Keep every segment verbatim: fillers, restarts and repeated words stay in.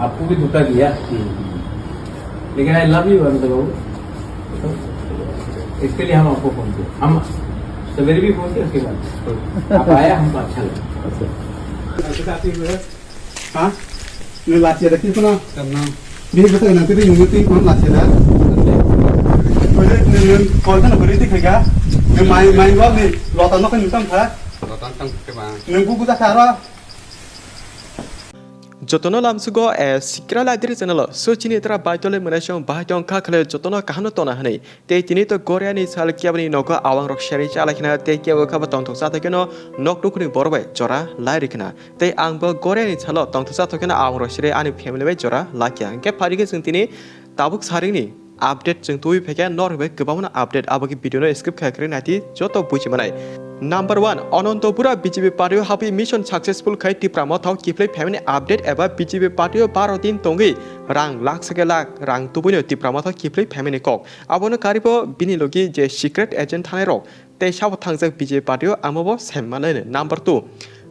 आपको भी धोखा दिया। लेकिन आई लव यू अमिताभ बाबू। इसके लिए हम आपको फोन किया। हम सवेरे भी फोन किया, उसके बाद आप आया, हमको अच्छा लगा। हाँ? Nung lachi ada kiri kono? Karena bini bwsai nang tiri nung tiri kono lachi ada. Bwsai nung nung kol kana bwrwi twi khaika. Nung mai mai wal ni lota nokha nung tang kha. Lota tang kha ba. Nung buku ta kha ro. Jotono lamsugo, eh, Sikra Library channel o. So chini tra baitole mwnai song bahai tong kha khale jotono kaham no tona hwnwi. Tei tini to Goria ni sal keboni nogo awang rok seri chalai khna tei kebo kha bo tongthok cha thai kheno nok nukhuni borok bai jora lai ri khna. Tei ang bo Goria ni salo tongthok cha thai kheno awang rok seri ani family bai jora lai kha. Hwnkhe phari khe chwng tini tabuk saring ni update chwng tubui phaikha norok bai kwbangma update abo khe video no skip kha kwrwi naidi joto buji manai. Number one, Ananto Bura B J P party o habwi mission successful khai Tipra Motha o kiphilwi phaimani update eba B J P party o baro din tongwi rang lakh sake lakh rang tubuino Tipra Motha o kiphilwi phaimani kok. Abono karibo bini logi je secret agent thanai rok tei sabo thangjak B J P party o amo bo sem manlaino. Number two,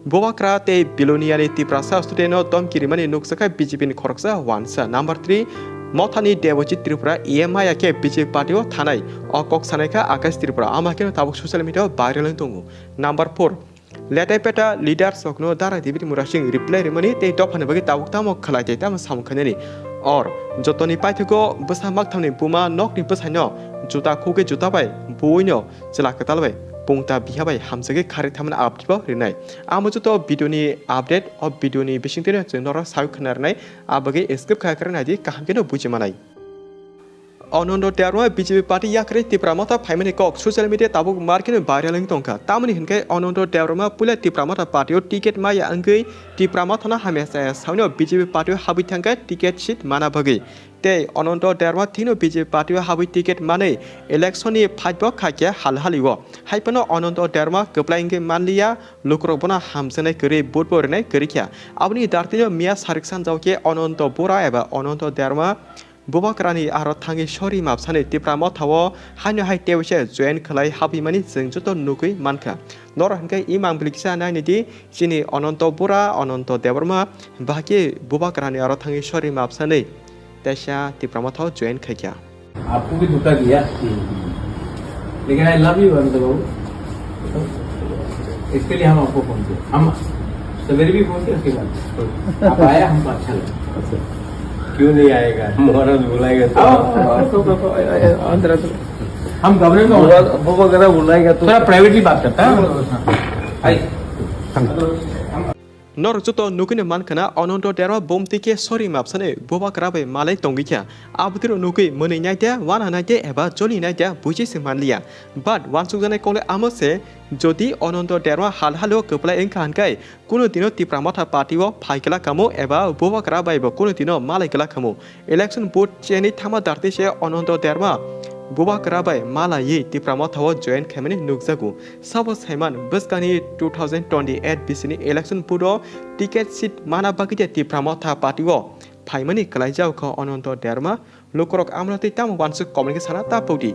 Bubakra tei Bilonia ni Tiprasa student no domki rimani nukjakha B J P ni khoroksa wansa. Number three, Mothani Debojit Tripura E M I ya khe B J P party o thanai. O kok sanai kha Akash Tripura, ama khe tabuk social media o viral wng tongo. Number four, Letai peta leaders rokno Dara Debit Murasing reply rimani tei dophani bagwi tabuk tamo khlai tei tamo samung khainani. Or, jotoni paithago bwsa makthamni buma nokni bwsaino juta khugwi juta bai buino chwla kwtal bai pungta biha bai hamjagwi kharwi thangmani update bo rinai. Amo joto video ni update o video ni bisingtwi chwng norok sawi khna rinai, a bagwi skip kha kwrwi naidi kaham kheno buji manai. Anando Debbarma B J P party yakarwi Tipra Motha phaimani kok social media tabuk markino viral wng tongkha. Tamoni hinkhe Anando Debbarma puila Tipra Motha party o ticket maya wngwi Tipra Mothano hamya chaya sawnio B J P party o habwi thangkha ticket seat mana bagwi. Tei Anando Debbarma thwino B J P party o habwi ticket manwi election ni fight bo khaikhe hal halio. Haiphano Anando Debbarma kwplai wngwi manliya, lukurok bono hamjaknai kwrwi vote bo rwnai kwrwi kha. Aboni dartino miya sarik sanjao khe Anando Bora eba Anando Debbarma Bubagrani aro thangwi sori mapsani Tipra Motha o haino hai tewisa join khlai habwimani chwng joto nugwi mankha. Norok hinkhe imang bwlwi kisa nainidi chini Ananto Bura, Ananto Debbarma bahai khe Bubagrani aro thangwi sori mapsani teisa Tipra Motha o join khaikha. आपको भी धोखा दिया। लेकिन I love you Amitabh बाबू। इसके लिए हम आपको फोन किया। हम सवेरे भी फोन किया, उसके बाद आप आया, हमको अच्छा लगा। क्यों नहीं आएगा? महाराज बुलाएगा तो। आओ, आओ, आओ, आओ, आओ, आओ, आओ, अंदर आ जाओ। हम गवर्नर में बुबा, बुबा करा बुलाएगा तो। थोड़ा प्राइवेटली बात करता है। आइए। Norok joto nugwino mankha na Ananto Debbarma bumtwi khe sori mapsani Bubagra bai malai tongwi kha. Abotiro nugwi mwnwi naide, wana naide eba joli naide buisi se manliya. But wansukjaknai kok le amo se, jodi Ananto Debbarma hal halo kwplai wngkha hinkai, kunu dino Tipra Motha party o phai glak kamo eba Bubagra bai bo kunu dino malai glak kamo. Election vote cheni thangma dartwi se Ananto Debbarma Bubagra bai malaiwi Tipra Motha o join khaimani nukjago. Sabo saiman bwskangni two thousand twenty-eight bisini election vote o ticket seat mana bagwi de Tipra Motha party o phaimani kwlaijao kha Ananto Debbarma. Lukurok amno tei tamo wansuk comment khe sana ta pokdi.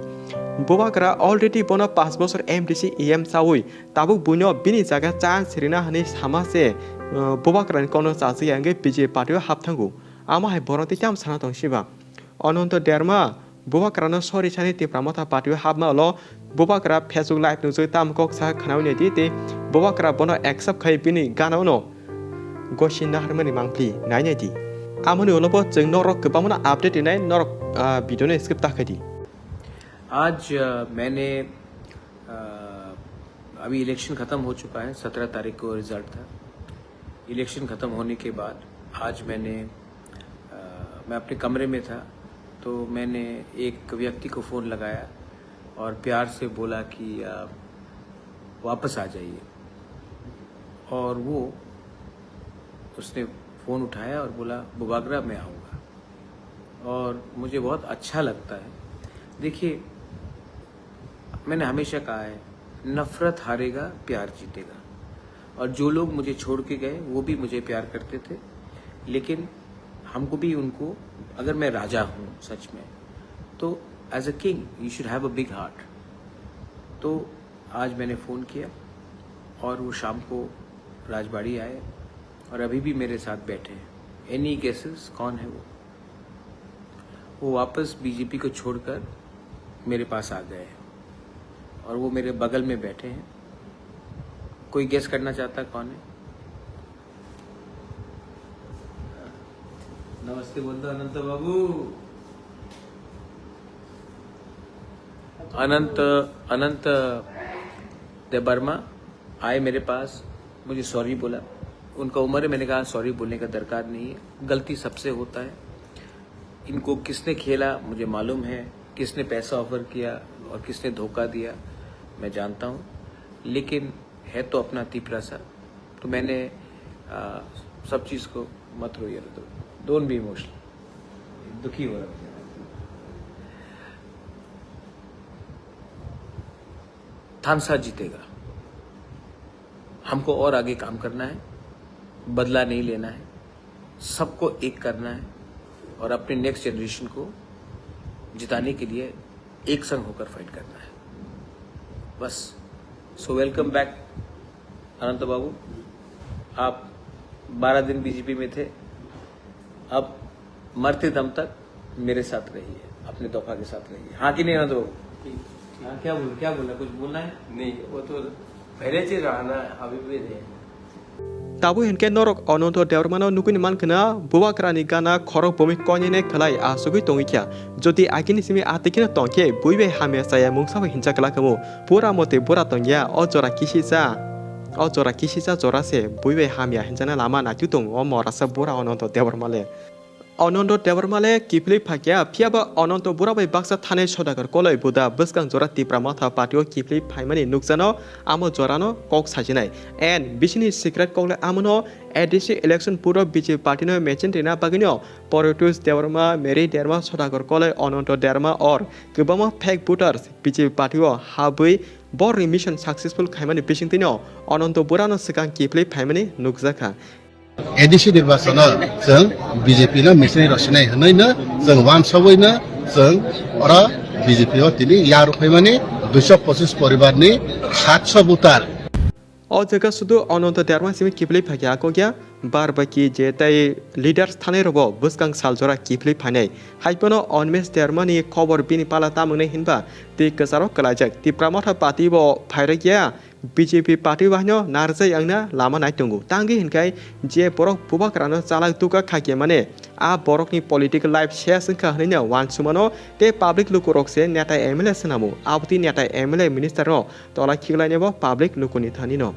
Bubagra already bono panch bosor M D C E M chawi tabuk buino bini jaga chance rina hwnwi sama se, uh, Bubagrani kokno chajagya wngwi B J P party o hap thango. Amo hai borok tei tamo sana tong siba. Ananto Debbarma Bubagrano sori sani Tipra Motha party o hapma ulo Bubagra Facebook live nukjagwi tamo kok sa khwnaui naidi tei Bubagra bono accept khai bini gana uno gosi naharmani mangpli nai naidi. Amoni ulo bo chwng norok kwbangma update rinai norok, ah, video no skip ta khaidi. आज, अ, मैंने, अ, अभी इलेक्शन ख़त्म हो चुका है, सत्रह तारीख को रिजल्ट था। इलेक्शन ख़त्म होने के बाद आज मैंने, अ, मैं अपने कमरे में था, तो मैंने एक व्यक्ति को फ़ोन लगाया और प्यार से बोला कि, "आप वापस आ जाइए।" और वो, उसने फ़ोन उठाया और बोला, "बुबागरा, मैं आऊँगा।" और मुझे बहुत अच्छा लगता है। देखिए, मैंने हमेशा कहा है, नफरत हारेगा, प्यार जीतेगा। और जो लोग मुझे छोड़ के गए, वो भी मुझे प्यार करते थे, लेकिन हमको भी उनको, अगर मैं राजा हूँ सच में, तो as a king, you should have a big heart। तो आज मैंने फ़ोन किया और वो शाम को राजबाड़ी आए और अभी भी मेरे साथ बैठे हैं। एनी गेसेस कौन है वो? वो वापस बीजेपी को छोड़कर मेरे पास आ गए हैं और वो मेरे बगल में बैठे हैं। कोई गेस करना चाहता कौन है? नमस्ते बोल दो अनंत बाबू। अनंत, अनंत देवर्मा आए मेरे पास, मुझे सॉरी बोला। उनका उम्र है, मैंने कहा सॉरी बोलने का दरकार नहीं है, गलती सबसे होता है। इनको किसने खेला मुझे मालूम है, किसने पैसा ऑफर किया और किसने धोखा दिया मैं जानता हूँ, लेकिन है तो अपना तिपरासा। तो मैंने आ, सब चीज़ को मत रो यार, तो डोंट बी इमोशनल, दुखी हो रहा है। थानसा जीतेगा। हमको और आगे काम करना है, बदला नहीं लेना है, सबको एक करना है और अपने नेक्स्ट जनरेशन को जिताने के लिए एक संग होकर फाइट करना है बस। सो वेलकम बैक अनंत बाबू, आप बारह दिन बीजेपी में थे, अब मरते दम तक मेरे साथ रहिए, अपने दफा के साथ रहिए। हाँ कि नहीं अनंत बाबू? ठीक, ठीक। हाँ, क्या बोल, क्या बोला, कुछ बोलना है? नहीं, वो तो पहले से रहा ना, अभी भी रहे। Tabuk hinkhe norok Ananto Debbarmano nugwi mankha na, bubagrani gana khorok bumi koinene khwlai asugwi tongwi kha. Jodi agini simi atwi kheno tongkhe, bui bai hamya chaya mungsa bai hinjak glak kamo. Bura motwi bura tongya, o jora kisisa. O jora kisisa jora se, bui bai hamya hinjakna lama naitwi tongo o morasa bura Ananto Debbarma le. Ananto Debbarma le kiphilwi phakya, phiyaba Ananto bura bai baksa thanai Sodagar Koloi buda bwskang jora Tipra Motha party o kiphilwi phaimani nukjano, amo jorano kok sajinai. And bisini secret kok le amono A D C election puro B J P party no mechin rina bagwino Protyush Debbarma, Mary Debbarma, Sodagar Koloi, Ananto Debbarma or kwbangma fake voters B J P party o habwi borni mission successful khaimani bisingtwino Ananto Burano swkang kiphilwi phaimani nukjakha. A D C nirbachano chwng B J P no michinwi rwsinai hwnwino chwng uansugwino chwng oro B J P o tini yarwk phaimani duiso pochis poribarni satso voter. O jaga sudu Ananto Debbarma simi kiphilwi phakya, kokya bar baki je tai leaders thanai rogo bwskang sal jora kiphilwi phainai. Haiphano Animesh Debbarma ni khobor bini pala tamungnai hinba twi kwcharo kwlaijak. Tipra Motha party bo phairokya, B J P party bahaino narwjai wngna lama nai tongo. Tangwi hinkhai je borok bubagrano chalak duka khakya mane, a borokni political life ses wngkha hwnwi no uansukmano tei public lukurok se neta M L A swnamo. Abotwi neta M L A minister no tola khiklainai bo public lukuni thani no.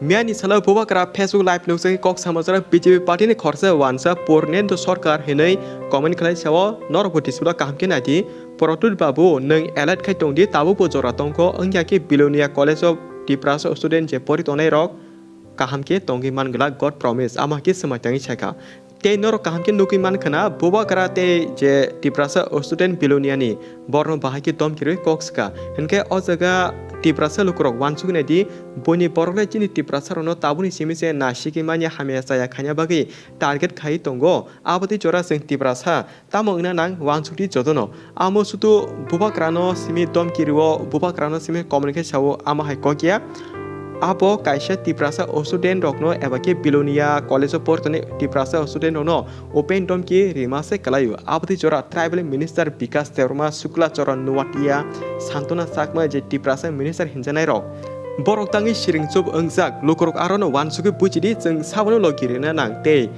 Miyani salo bubagra Facebook live nukjagwi kok samajra B J P party ni khorsa uansa Purnendo Sarkar hinwi comment khlai sao norok bo display kaham khe naidi. Protyush Babu nwng alert khai tongdi, tabukbo jora tongkho wngya khe Belonia College of Tiprasa student je pori tongnai rok kaham khe tongwi man glak God promise ama khe swmai tangwi sakha. Tei norok kaham khe nugwi man khna, bubagra tei je Tiprasa student Belonia ni borno bahai khe domkirwi kok swkha. Hinkhe o jaga Tiprasa lukurok uansugwi naidi, buini borok le chini Tiprasa rokno tabukni simi se nasigwi manya hamya chaya khaina bagwi target khai tongo. Abotwi jora chwng Tiprasa tamo wngna nang uansukdi jotono. Amo sudu bubagrano simi domki rwo, bubagrano simi communicate sao, amo hai kokya. Abo kaisa Tiprasa student rokno eba khe Belonia College o portoni Tiprasa student rokno open domki rima se kwlaio. Abotwi jora Tribal Minister Bikash Debbarma, Shukla Charan Noatia, Santona Chakma je Tiprasa Minister hinjanai rok. Borok tangwi siring chup wngjak, lukurok arono uansugwi buchidi chwng sabono logi rina nang tei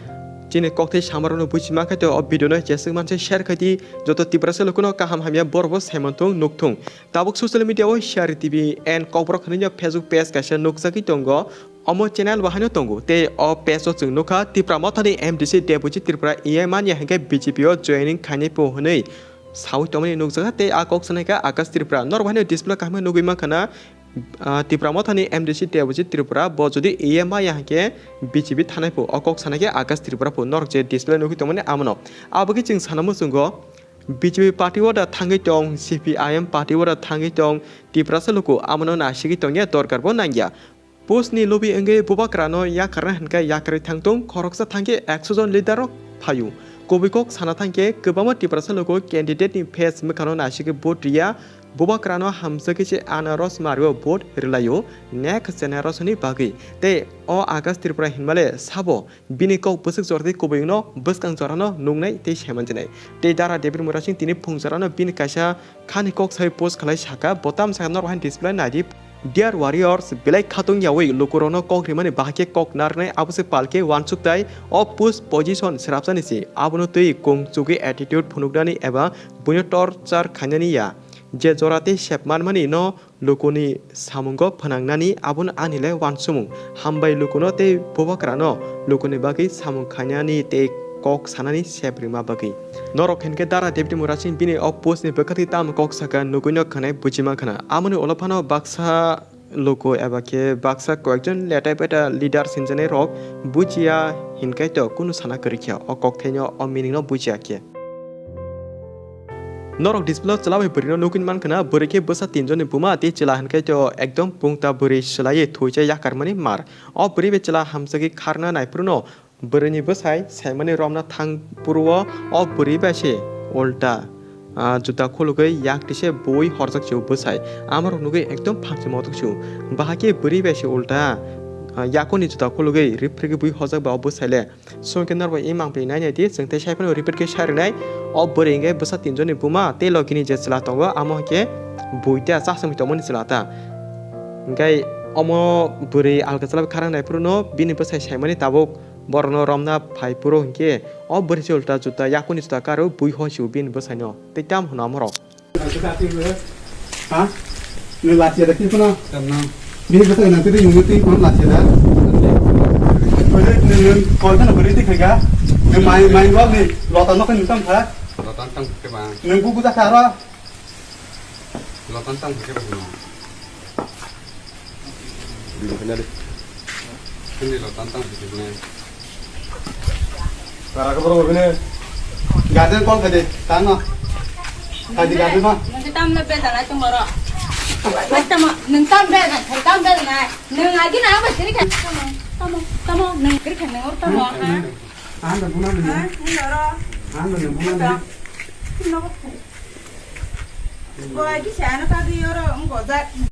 chini kokthai samarokno buchi mankha tei o video no jeswk manse share khaidi, joto Tiprasa lukuno kaham hamya borok bo saimanthung nukthung. Tabuk social media o Share T V and Kokborok hwnwi no Facebook page kaisa nukjagwi tongo. Omo channel bo haino tongo tei o page o chwng nukha Tipra Mothani M D C Debojit Tripura E M manya hinkhe B J P o joining khainai po hwnwi sawi tongmani nukjakha tei a kok sanai kha Akash Tripura. Norok haino display kaham nugwi mankha na, ah, Tipra Mothani M D C Debojit Tripura bo jodi E M maya hinkhe B J P thanai po o kok sanai khe Akash Tripura po norok je display nugwi tongmani amono. Abo khe chwng sana muchungo B J P party o da thangwi tong, C P I M party o da thangwi tong, Tiprasa luku amono nasigwi tongya dorkar bo nangya. Post ni lobby wngwi bubagrano yakarna hinkhe yakarwi thangtung, khoroksa thangkhe ekso jon leader rok phaio. Kubui kok sana thangkhe kwbangma Tiprasa luku candidate ni face mwkhano nasigwi vote riya, Bubagrano hamjakhe se anaros mario vote rwlaio next generation ni bagwi. Tei o Akash Tripura hinmale sabo bini kok bwswk jora tei kubuyungno bwskang jorano nuknai tei saimanjaknai. Tei Dara David Murasing tini phung jorano bini kaisa khani kok sai post khlai saka, bo tam saka norok haino display naidi. Dear warriors, belai khatung yaui lukurokno kok rimani bahai khe kok narwknai, abo se palkhe uansuk tai o post position srapsani se. Abono twi kung chugwi attitude phunuknani eba buino torture khainani ya. Je jora tei sep manmani no lukuni samungo phwnangnani abono ani le uansukmung. Hambai lukuno tei bubagrano lukuni bagwi samung khainani tei kok sanani sep rima bagwi. Norok hinkhe Dara David Murasing bini o post ni bwkhaktwi tamo kok saka nugwino khwnai bujima khna. Amoni ulo phano baksa luku eba khe baksa koyekjon leta peta leader sinjanai rok bujiya hinkhai to kunu sana kwrwi khe o kokthaino o meaning no bujiya khe. Norok display o chwla bai bwrwino nugwi mankha na, bwrwi khe bwsa tinjoni buma tei chwla hinkhai to ekdom pungta bwrwi swlaiwi thuisa yakarmani mar. O bwrwi bai chwla hamjagwi kharna naiphuru no bwrwini bwsai saimani romna thang phuru o, o bwrwi bai se ulta, ah, juta khulugwi yak tise bui horjak se o bwsai. Amorok nugwi ekdom phangchi motok se o. Bahai khe bwrwi bai se ulta, ah, yakuni juta khulugwi riphrigwi bui horjak ba o bwsai le. Songke norbo i mangpili nai nai di, chwng tei sai phano repeat khe sai rwnai. O bwrwi hinkhe bwsa tinjoni buma tei logini je chwla tongo, amo hinkhe buita chasongwi tongmani chwla ta. Hinkhe omo bwrwi alka chwla kharang nai phuru no bini bwsai saimani tabuk borokno romna phai phuru hinkhe o bwrwi se ulta juta yakuni juta karo bui hoi se o bini bwsaino tei tam hwno amorok. Ha? Ni lachi ada kiri kono? Karena. Bini bwsai nang tiri nunggu tiri kono lachi ada. Beri ni nung kau itu beri tiri kega. Ni main main gua ni lota nok ni tam ha. Lota tang ke bang. Nunggu buka sara. Lota tang ke bang. Hindi lo tantang bisi ne. Para ko bro bine. Garden call kade, tano. Kade garden ma. Nang tam na beda na tumoro. Basta ma, nang tam beda, nang tam beda na. Nang agi na ba siri kan. Tamo, tamo, tamo, nang kiri kan nang tamo ha. Anda buna ni. Ha, ni oro. Anda ni buna ni. Nabo. Gua agi sana tadi oro ngoja.